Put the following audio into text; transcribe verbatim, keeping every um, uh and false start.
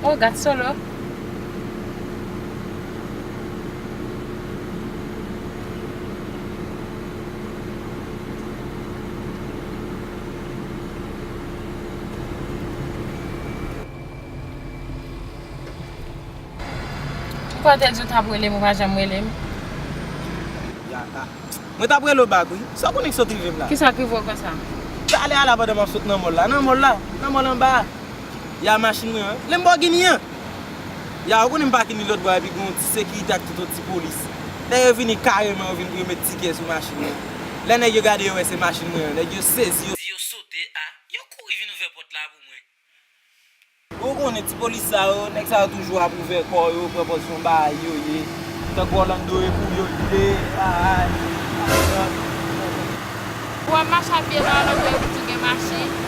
Oh, gad Solo. Poukwa w te di w t ap rele m, ou pa janm rele m? Ya, a. Mwen t ap rele w bak, wi. Sa w konnen ki sot rive m la? Kisa k rive w konsa? Talè a la, pandan m ap sot nan mòl la. Nan mòl la. Nan mòl anba a. Ya machin mwen an. Lamborghini an. Ya, ou konnen m pake li lòt bò a, epi gen yon ti sekirite ak tout yon ti polis. Lè yo vini kareman, yo vin pou yo met tikè sou machin mwen. Lè nèg yo gade, yo wè se machin mwen an. Nèg yo sezi, yo, yo sote a. Yo kouri vin ouvè pòt la pou mwen. Ou konnen ti polis sa yo, nèg sa yo toujou ap ouvè kò yo, pran pòz yon bagay yo ye. Tankou Orlando e pou yo ye, bagay, machin. Ou ap mache a pye nan Orlando e pou di gen machin.